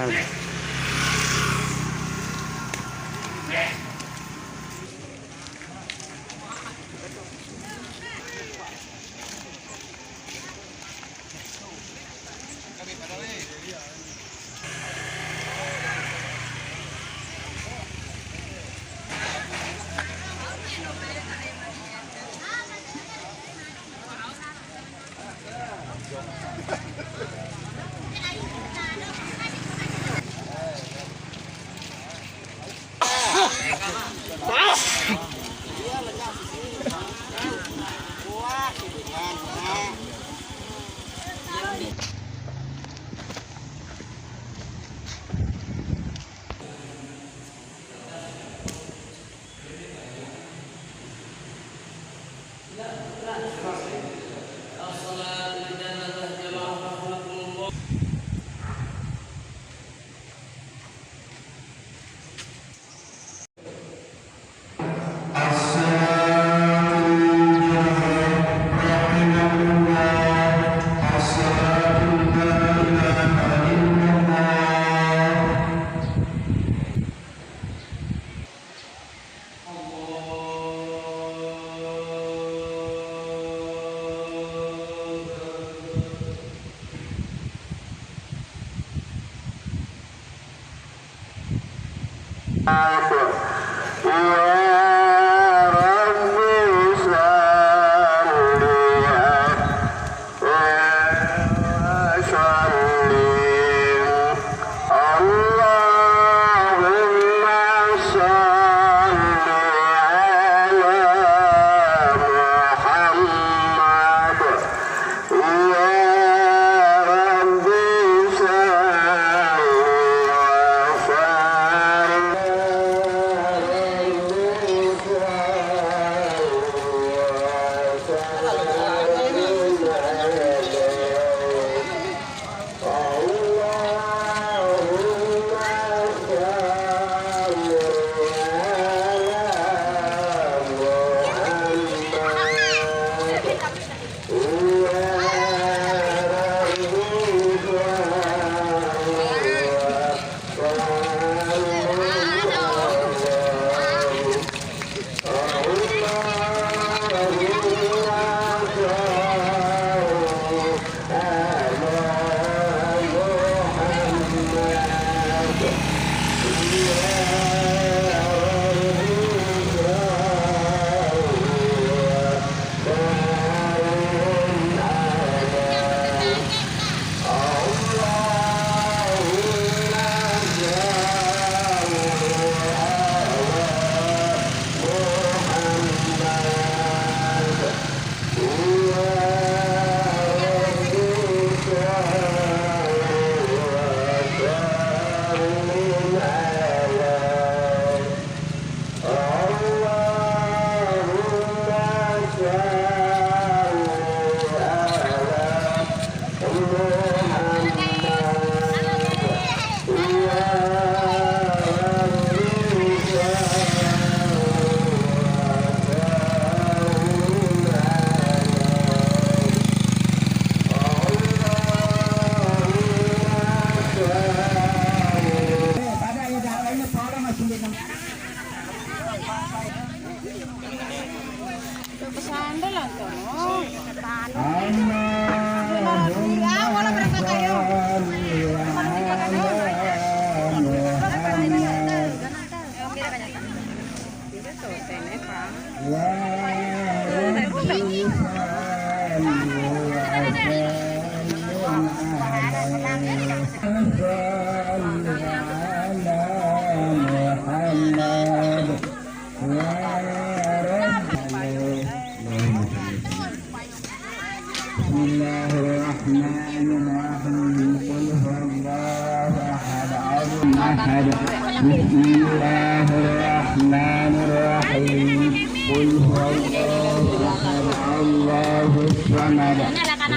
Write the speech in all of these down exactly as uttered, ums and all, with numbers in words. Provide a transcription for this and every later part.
يا رب صل وسلم. اللهم صل على محمد. يا رب صل وسلم. اللهم صل على محمد. بسم الله الرحمن الرحيم. قل هو الله أحد. أحد. بسم الله الرحمن الرحيم. قل هو الله أحد. الله الصمد.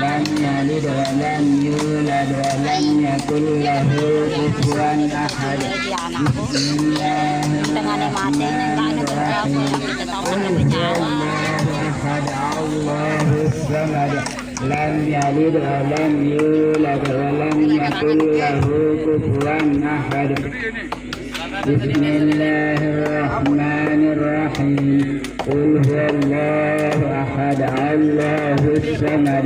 لم يلد ولم يولد ولم يكن له كفوا أحد. بسم الله الرحمن الرحيم. قل هو الله أحد. الله الصمد. لم يلد ولم يولد ولم يكن له كفوا أحد. بسم الله الرحمن الرحيم. قل هو الله أحد، الله الصمد،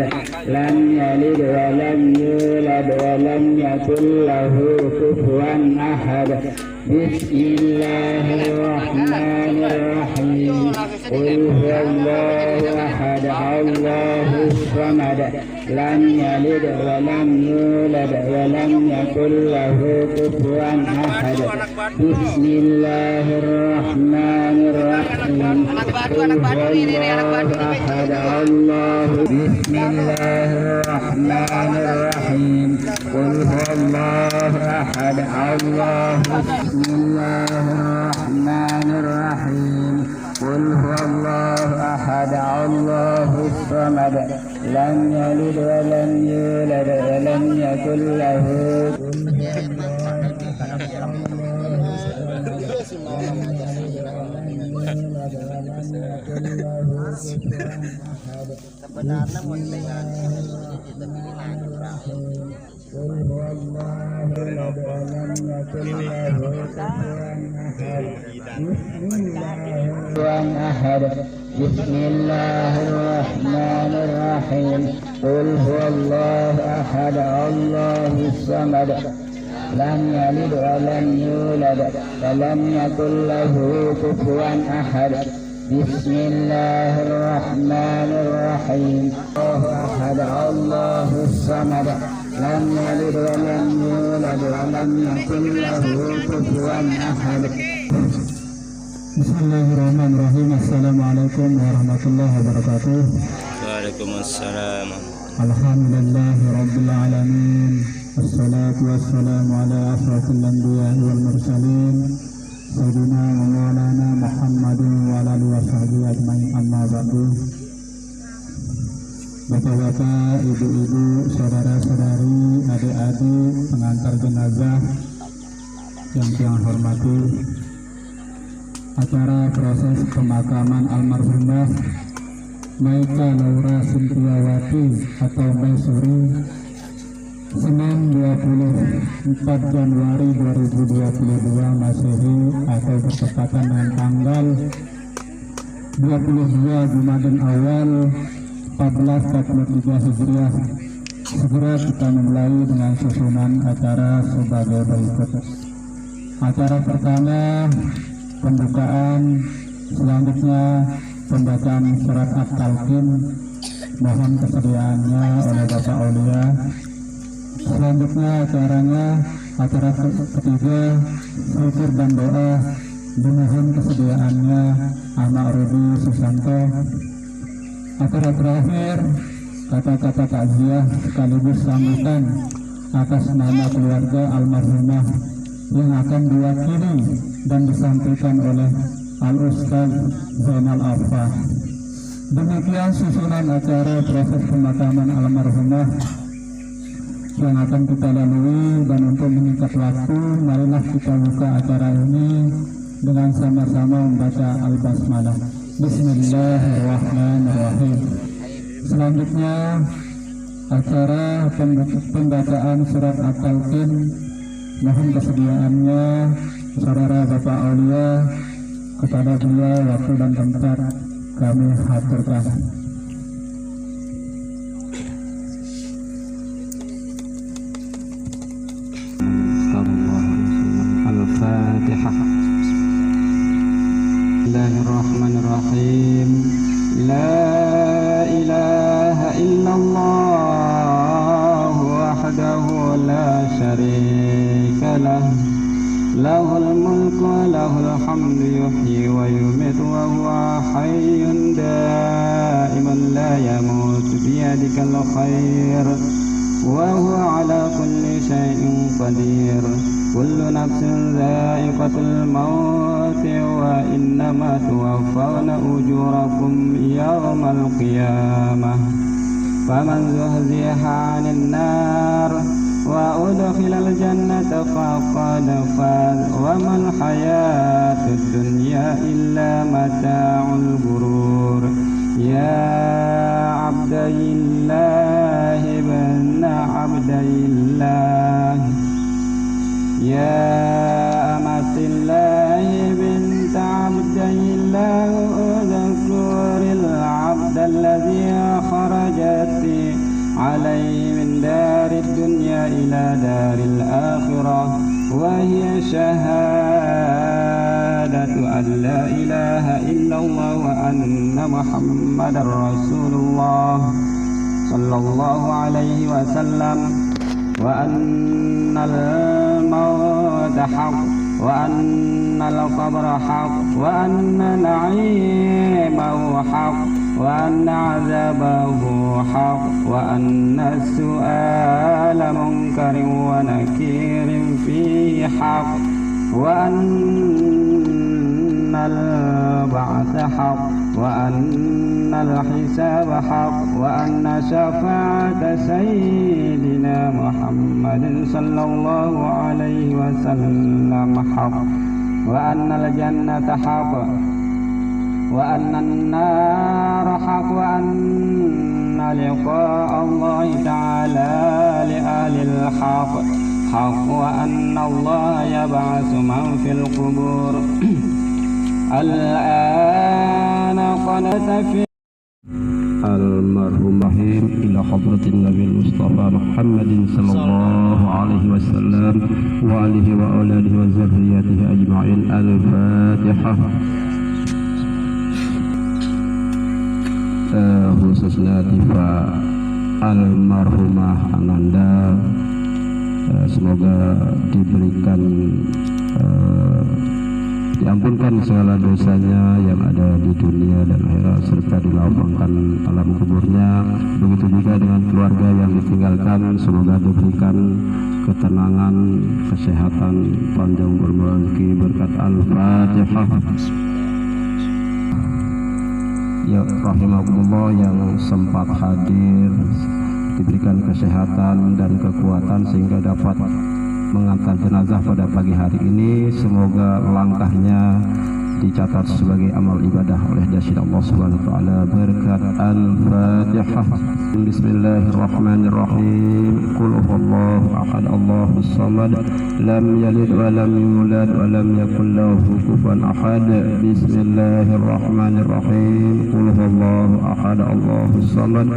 لم يلد ولم يولد ولم يكن له كفوا أحد. بسم الله الرحمن الرحيم. قل هو الله أحد، الله الصمد، لم يلد ولم يولد ولم يكن له كفوا أحد. بسم الله الرحمن الرحيم. قل هو الله أحد، الله. بسم الله الرحمن الرحيم. قل هو الله أحد، الله. بسم الله الرحمن الرحيم. قل هو الله أحد، الله الصمد، لم يلد ولم يولد ولم يكن له Sebenarnya mau dengan قل هو الله أحد، ولم يكن له كفوا أحد. بسم الله الرحمن الرحيم. بسم الله الرحمن الرحيم. قل هو الله أحد، الله الصمد، لم يلد ولم يولد ولم يكن له كفوا أحد. بسم الله الرحمن الرحيم. الله أحد، الله الصمد، لم يلد ولم يولد ولم يكن له كفوا أحد. بسم الله الرحمن الرحيم. السلام عليكم ورحمة الله وبركاته. Waalaikumsalam. الحمد لله رب العالمين. الصلاة والسلام على أشرف الأنبياء والمرسلين، سيدنا ومولانا محمد وعلى آله وصحبه أجمعين. أما بعد. Bapak-bapak, ibu-ibu, saudara-saudari, adik-adik, pengantar jenazah yang saya hormati, acara proses pemakaman almarhumah Maika Laura Sintiawati atau Maisuri, Senin dua puluh empat Januari dua ribu dua puluh dua Masehi atau bertepatan dengan tanggal dua puluh dua Jumadil Awal empat belas empat puluh tiga Hijriah. Segera kita memulai dengan susunan acara sebagai berikut. Acara pertama, pembukaan, selanjutnya pembacaan surat At-Talqin. Mohon kesediaannya oleh Bapak Aulia. Selanjutnya acaranya, acara ke-, ketiga, zikir dan doa. Dimohon kesediaannya Anak Rudi Susanto. Acara terakhir, kata-kata takziah sekaligus sambutan atas nama keluarga almarhumah yang akan diwakili dan disampaikan oleh Al Ustaz Zainal Arfa. Demikian susunan acara proses pemakaman almarhumah yang akan kita lalui, dan untuk menyingkat waktu, marilah kita buka acara ini dengan sama-sama membaca Al-Basmalah. Bismillahirrahmanirrahim. Selanjutnya, acara pembu-, pembacaan surat At-Talqin. Mohon kesediaannya saudara Bapak Aulia, kepada beliau waktu dan tempat kami haturkan. الفاتحة. بسم الله الرحمن الرحيم. لا إله إلا الله وحده لا شريك له. له الملك وله الحمد يحيي ويميت وهو حي دائم لا يموت بيدك الخير وهو على كل شيء قدير. كل نفس ذائقة الموت وإنما توفون أجوركم يوم القيامة. فمن زحزح عن النار وأدخل الجنة فقد فاز وما الحياة الدنيا إلا متاع الغرور. يا عبد الله ابن عبد الله، يا أمة الله بنت عبد الله، اذكر العبد الذي خرجت عليه من دار الدنيا إلى دار الآخرة، وهي شهادة أن لا إله إلا الله وأن محمدا رسول الله، صلى الله عليه وسلم، وأن الموت حق، وأن القبر حق، وأن نعيمه حق، وأن عذابه حق، وأن السؤال منكر ونكير فيه حق، وأن البعث حق، وأن الحساب حق، وأن شفاعة سيدنا محمد صلى الله عليه وسلم حق، وأن الجنة حق، وأن النار حق، وأن لقاء الله تعالى لأهل الحق حق، وأن الله يبعث من في القبور. الآن قد تفي. Almarhum rahim ila hadratin Nabi Mustafa Muhammadin sallallahu alaihi wasallam wa alihi wa aulihi wa zurriyatihi ajma'in. Al-Fatihah. Eh, khususnya Diva almarhumah Ananda, eh, semoga diberikan, eh, diampunkan segala dosanya yang ada di dunia dan akhirat, serta dilapangkan alam kuburnya. Begitu juga dengan keluarga yang ditinggalkan, semoga diberikan ketenangan, kesehatan, panjang umur, rezeki, berkat. Al-Fatihah. Ya, rahimakumullah, yang sempat hadir, diberikan kesehatan dan kekuatan sehingga dapat mengantar jenazah pada pagi hari ini. Semoga langkahnya dicatat sebagai amal ibadah oleh Dia Allah Subhanahu wa taala. Berkat Al-Fatihah. Bismillahirrahmanirrahim. Qul huwallahu ahad, Allahus samad, lam yalid wa lam yulad wa lam yakul lahu kufuwan ahad. Bismillahirrahmanirrahim. Qul huwallahu ahad, Allahus samad,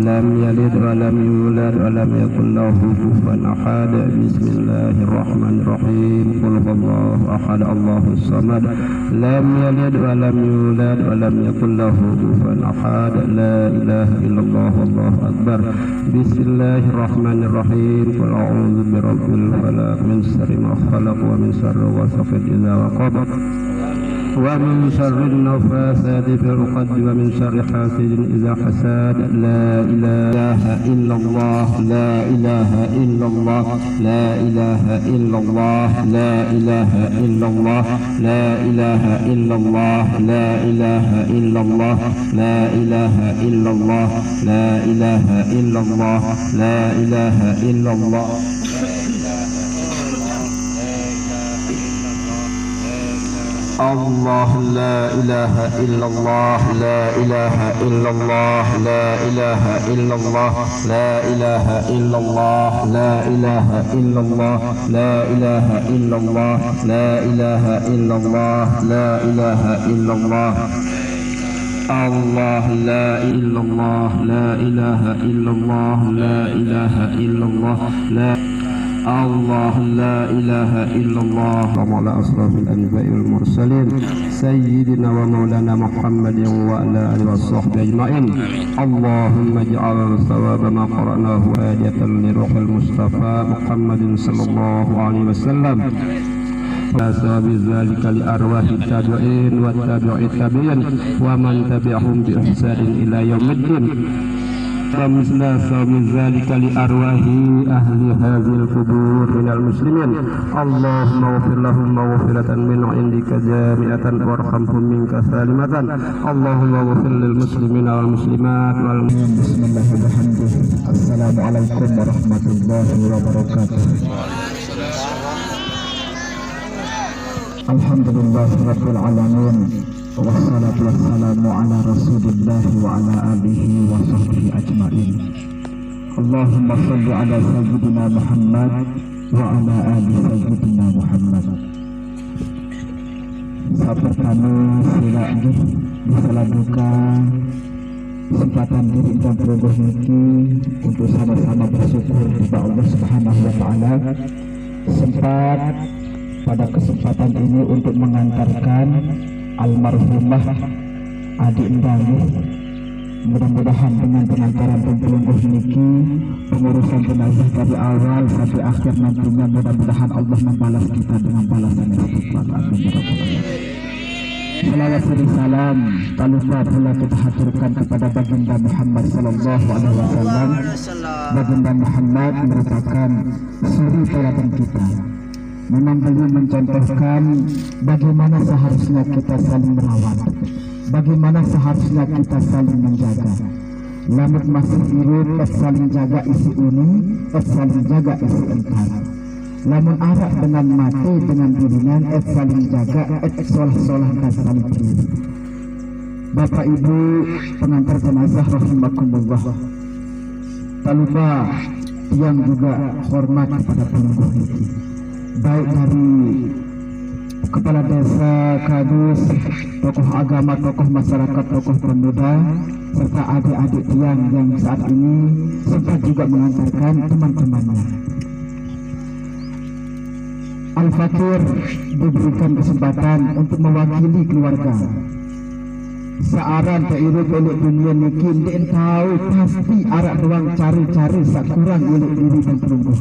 lam yalid wa lam yulad wa lam yakul lahu kufuwan ahad. Bismillahirrahmanirrahim. Qul huwallahu ahad, Allahus samad, lam yalid wa lam yulad wa lam yakul lahu kufuwan ahad. La ilaha illallah, wallahu akbar. Bismillahirrahmanirrahim. Qul a'udzu birabbil falaq, min syarri ma khalaq, wa min syarri ghasiqin idza waqab, wa min syarri nafasati fil uqad, wa min syarri hasidin idza hasad. La ilaha illallah, la ilaha illallah, la ilaha illallah, la ilaha illallah, la ilaha illallah, la ilaha illallah, la ilaha illallah, la ilaha illallah, la ilaha illallah. Allah, la ilaha illallah, la ilaha illallah, la ilaha illallah, la ilaha illallah, la ilaha illallah, la ilaha illallah, la ilaha illallah, la ilaha illallah. Allah, la illallah, la ilaha illallah, la ilaha illallah, la Allah, la ilaha illallah. Wa ala asrafil anbiya'i wal mursalin, sayyidina wa maulana Muhammadin wa ala alihi wa sahbihi ajma'in. Allahumma ij'al thawaba ma qara'nahu hadiyatan li ruhil Mustafa Muhammadin sallallahu alaihi wasallam. Wa thawabi dzalika li arwahi tabi'in wa tabi'i tabi'in wa man tabi'ahum bi ihsanin ila yaumiddin. Wa misla thawabi dzalika li arwahi ahli hadzal qubur minal muslimin. Allahumma ighfir lahum maghfiratan min indika jami'atan warhamhum minka salimatan. Allahumma ighfir lil muslimina wal muslimat wal Bismillahirrahmanirrahim. Assalamualaikum warahmatullahi wabarakatuh. Alhamdulillah rabbil alamin. Wassalatu wassalamu ala Rasulillah wa ala alihi wa sahbihi ajmain. Allahumma salli ala Sayyidina Muhammad wa ala ali Sayyidina Muhammad. Sapertama, silak nggih diselabuka kesempatan diri dan pelungguh niki untuk sama-sama bersyukur kepada Allah Subhanahu wa taala sempat pada kesempatan ini untuk mengantarkan almarhumah adik Endang. Mudah-mudahan dengan pengantaran dan pelungguh niki, pengurusan jenazah dari awal sampai akhir nantinya, mudah-mudahan Allah membalas kita dengan balasan yang setuju. Amin ya rabbal alamin. Salawat serta salam tak lupa pula kita haturkan kepada Baginda Muhammad sallallahu alaihi wasallam. Baginda Muhammad merupakan suri teladan kita. Memang beliau mencontohkan bagaimana seharusnya kita saling merawat, bagaimana seharusnya kita saling menjaga. Lamun masih irit, et saling jaga isi uni, et saling jaga isi entar. Lamun arak dengan mati dengan dirinan, et saling jaga, et solah-solah dan saling kiri. Bapak Ibu pengantar jenazah rahimakumullah. Tak lupa tiang juga hormat kepada pelungguh niki. Baik dari kepala desa, kadus, tokoh agama, tokoh masyarakat, tokoh pemuda, serta adik-adik tiang yang saat ini sempat juga mengantarkan teman-temannya. Al-Fakir diberikan kesempatan untuk mewakili keluarga. Searan teiru pelek dunia niki ndeq tau pasti araq doang care-care saq kurang ulek diri dan pelungguh.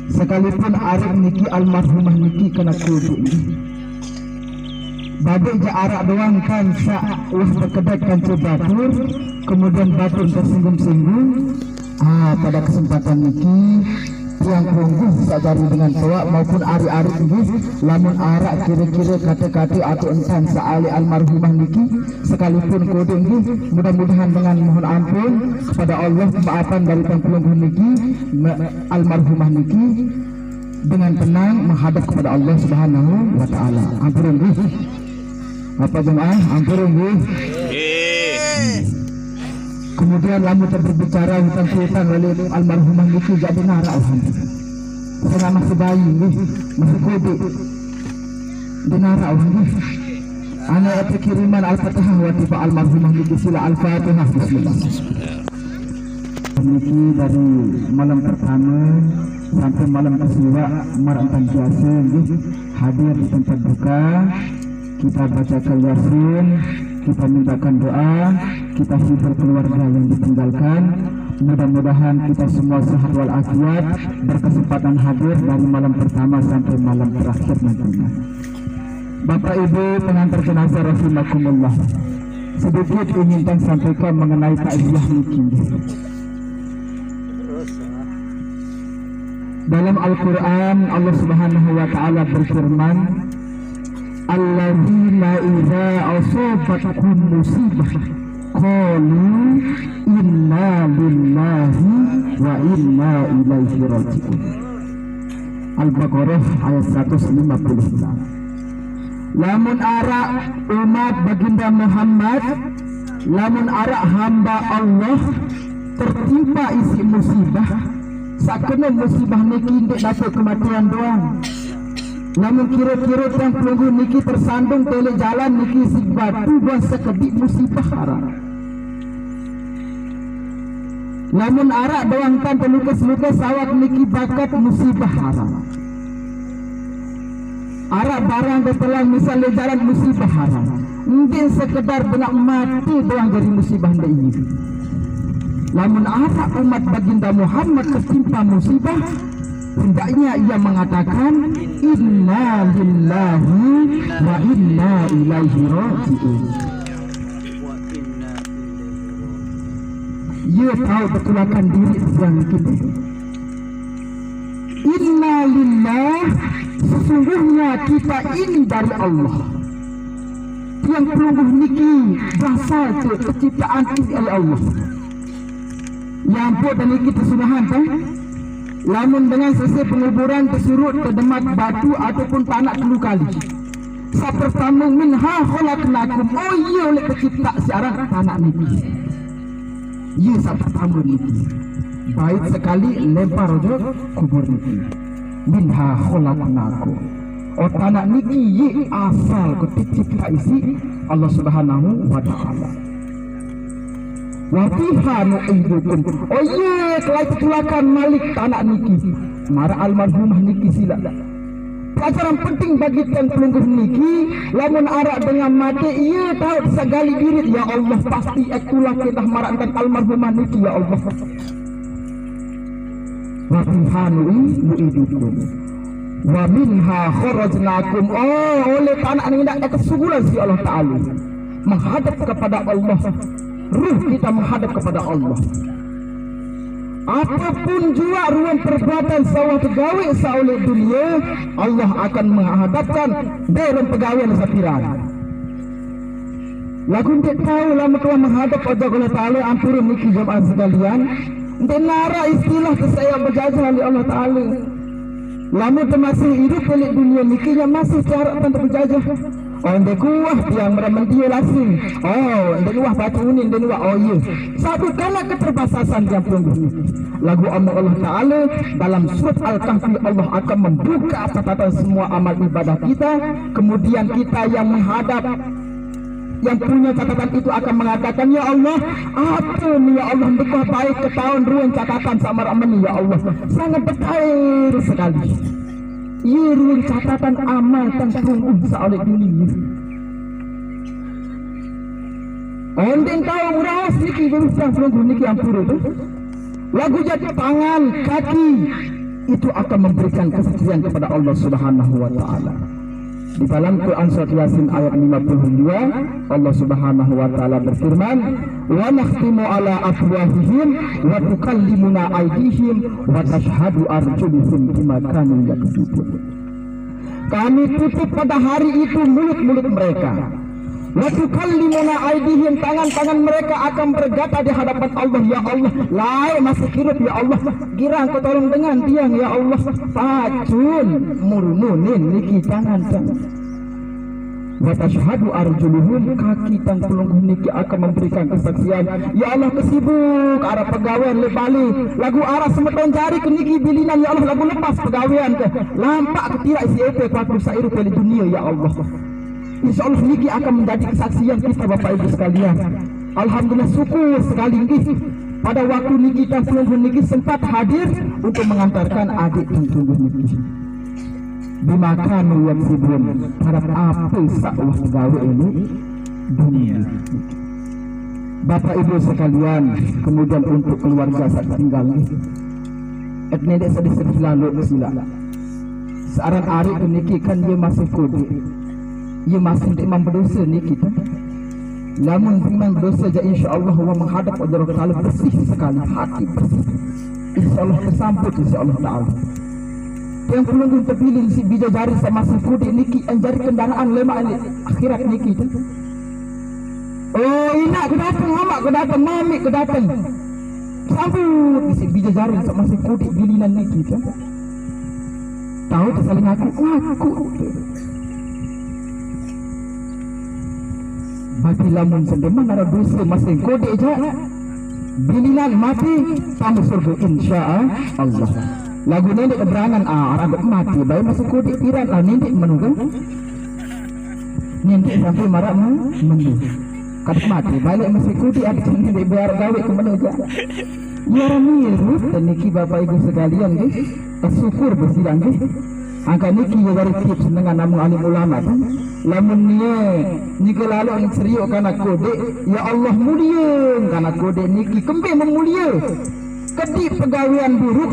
Sekalipun araq niki almarhumah niki kena kudik nggih. Badeq jaq araq doang kan saq wah bekedet kance batur, kemudian batur tersinggung-singgung. Ah, pada kesempatan niki, tiang pelungguh saq jari dengan toaq maupun ariq-ariq nggih, lamun araq kire-kire kate-kate atau entan saq ale almarhumah niki, sekalipun kode nggih, mudah-mudahan dengan mohon ampun kepada Allah, pemaafan dari tiang pelungguh niki, me-, almarhumah niki, dengan tenang menghadap kepada Allah Subhanahu wa taala. Ampun nggih. Bapak jemaah, ampun nggih. Kemudian lamun kita berbicara hutang piutang oleh almarhumah niki, jaq ndeq naraq wah. Sengaq masih bayi nggih, masih kudik. Ndeq naraq wah nggih. Ana ate kiriman Al-Fatihah wati Pak almarhumah niki, sila Al-Fatihah, bismillah. Niki dari malam pertama sampai malam kesiwaq maraq entan biasa nggih hadir di tempat duka. Kita bacakan Yasin, kita mintakan doa, kita hibur keluarga yang ditinggalkan. Mudah-mudahan kita semua sehat walafiat, berkesempatan hadir dari malam pertama sampai malam terakhir nantinya. Bapak Ibu pengantar jenazah rahimakumullah, sedikit ingin saya sampaikan mengenai takziah niki. Dalam Al-Quran, Allah Subhanahu wa Ta'ala berfirman, "Alladzina idza asabatkum musibah qalu inna lillahi wa inna ilaihi raji'un." Al-Baqarah ayat seratus lima puluh enam. Lamun araq umat Baginda Muhammad, lamun araq hamba Allah tertimpa isiq musibah, saq kene musibah niki ndeq dapet kematian doang. Lamun kire-kire tiang pelungguh niki tersandung telek jalan niki siq batu doang sekediq, musibah haram. Lamun araq doang tan telukes-lukes sawak niki bakat, musibah haram. Araq barang ketelang misal leq jalan, musibah haram. Ndeq sekedar dengan mate doang jari musibah, ndeq ie. Lamun araq umat Baginda Muhammad tertimpa musibah, hendaknya ia mengatakan, "Inna lillahi wa inna ilaihi raji'un." Ie tao betulakan diriq tiang kite. Inna lillah, sesungguhnya kita ini dari Allah. Tiang pelungguh niki berasal ke penciptaan oleh Allah. Yang ampun dan niki tesunahan, kan? Lamun dengan sese penguburan tesurut, tedemat batu ataupun tanaq telu kali. Sa pertama, minha khalaqnakum. Oh iya, oleh tercipta siaran tanah niki. Iya, sa pertama niki. Bait sekali lempar aja kubur niki. Minha khalaqnakum. Oh, tanah niki ye asal ku tercipta isi Allah Subhanahu wa Ta'ala. Wa fiha nu'idukum. Oh iya, kelai tetulakan malik tanah niki. Mara almarhumah niki sila. Pelajaran penting bagi tiang pelungguh niki, lamun arak dengan mati, iya tahu sagali diri, ya Allah, pasti akulah kita marak dan almarhumah niki, ya Allah. Wa fiha nu'idukum. Wa minha kharajnakum. Oh, oleh tanah ini nak kesugulan si Allah Ta'ala. Menghadap kepada Allah. Ruh kita menghadap kepada Allah. Apapun juga ruang perbuatan sawah tegawe sauleh dunia, Allah akan menghadapkan dalam pegawai sapiran. Lagu ndak tahu lah telah menghadap Allah Ta'ala ampun niki jemaah sekalian. Ndak nara istilah kesaya berjajah oleh Allah Ta'ala. Lamun masih hidup oleh dunia niki yang masih cara tanpa berjajah. Oh, ndak kuah tiang meramen dia lasing. Oh, ndak kuah batu unin, ndak kuah. Oh iya. Satu karena keterbatasan yang pelungguh niki. Lagu amal Allah Ta'ala dalam surat Al-Kahfi, Allah akan membuka catatan semua amal ibadah kita. Kemudian kita yang menghadap yang punya catatan itu akan mengatakan, "Ya Allah, apa ni ya Allah, ndak kuah baik ketahuan ruang catatan sama ramen ni ya Allah. Sangat berkair sekali." Iya ruang catatan amal tang pelungguh sauleh dunia. Ondeng tahu murah niki berusah pelungguh niki ampun itu. Lagu jat tangan, kaki itu akan memberikan kesaksian kepada Allah Subhanahu wa Ta'ala. Di dalam Quran surat Yasin ayat lima puluh dua, Allah Subhanahu wa Ta'ala berfirman, "Wa nakhtimu ala afwahihim wa tukallimuna aidihim wa tashhadu arjuluhum bima kanu yaksibun." Kami tutup pada hari itu mulut-mulut mereka. Wa tukallimuna aidihim, tangan-tangan mereka akan berkata di hadapan Allah, "Ya Allah, lain masih hidup ya Allah. Girang kau tolong dengan tiang ya Allah." Pacun murununin niki tangan-tangan. Wa tashhadu arjuluhum, kaki tang pelungguh niki akan memberikan kesaksian. Ya Allah, kesibuk arah pegawai lebali. Lagu arah semeton jari ke niki bilinan, ya Allah, lagu lepas pegawaian ke. Lampak ke tirak isi epe kuat sairu pele dunia, ya Allah. Insya Allah niki akan menjadi kesaksian kita, Bapak Ibu sekalian. Alhamdulillah, syukur sekali nggih. Pada waktu niki tang pelungguh niki sempat hadir untuk mengantarkan adik tang pelungguh niki. Bima kanu yaksibun, terhadap apa sawah tegawe ini dunia. Bapak Ibu sekalian, kemudian untuk keluarga sak tinggal nggih. Et nendek sedih-sedih lalu sila. Searan ari niki kan dia masih kodik. Dia masih ndak memang berdosa niki tu. Lamun iman berdosa ja, insya Allah wa menghadap Allah Ta'ala bersih sekali, hati bersih. Insya Allah tersambut, insya Allah Ta'ala. Yang pelungguh terpilih si bija jari sama si kudik niki yang jari kendaraan lemak ni akhirat niki tu. Oh, inak ke datang, amak ke datang, mamik ke datang. Sambut si bija jari sama si kudik bilinan niki tu. Tahu tu saling aku, aku. Bagi lamun sendeman ada dosa masih kodik je. Bilinan mati, tamu surga insya Allah. Lagu nendek keberangan, ah, ragu mati. Baik masih kodik piran, ah, nendek menunggu. Nendek sampai marak menunggu. Kadek mati, balik masih kodik, ada nendek biar gawe ke menunggu. Ya, rami, Ruth, dan niki Bapak Ibu sekalian, nggih. Syukur bersidang, nggih. Angka niki ya dari tips dengan namun alim ulama tu. Lamun nie, niki lalu seriuk kana kodik, ya Allah mulia kana kodik niki kembe memulia. Kedik pegawaian buruk,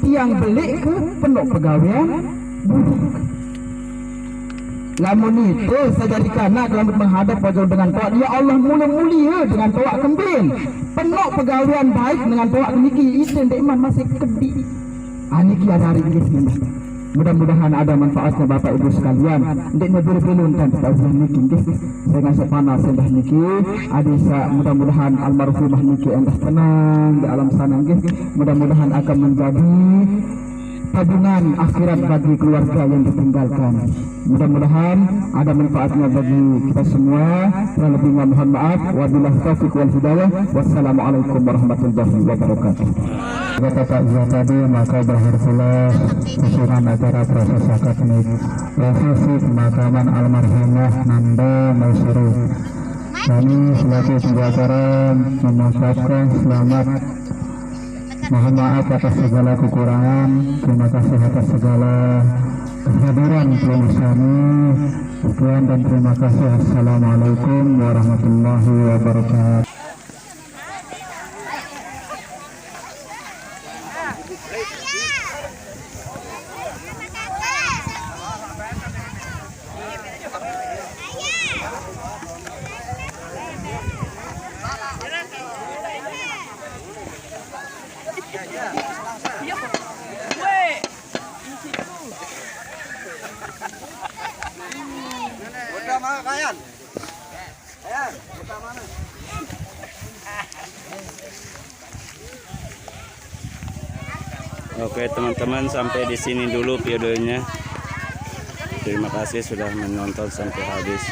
tiang belik ke penuh pegawaian buruk. Lamun itu sejadi kanak lamun menghadap wajah dengan toak, ya Allah mulia-mulia dengan toak kembin. Penuh pegawaian baik dengan toak niki, itu ndak iman masih kedik. Aniki ada hari ini. Mudah-mudahan ada manfaatnya Bapak Ibu sekalian. Ndak nyebur belum kan kita ujian niki nggih. Saya ngasih panas sendah niki. Adisa mudah-mudahan almarhumah niki endah tenang di alam sana nggih. Mudah-mudahan akan menjadi Tabungan akhirat bagi keluarga yang ditinggalkan. Mudah-mudahan ada manfaatnya bagi kita semua. Kurang lebihnya mohon maaf. Wabillahi taufiq wal hidayah. Wassalamualaikum warahmatullahi wabarakatuh. Kata Pak Zia tadi, maka berakhir pula susunan acara proses akad nik-, prosesi pemakaman almarhumah Nanda Maisuri. Kami selaku pembawa acara mengucapkan selamat. Mohon maaf atas segala kekurangan. Terima kasih atas segala kehadiran pelungguh sami. Sekian dan terima kasih. Assalamualaikum warahmatullahi wabarakatuh. Udah mau, Kayan? Kayan, udah mana? Oke, teman-teman, sampai di sini dulu videonya. Terima kasih sudah menonton sampai habis.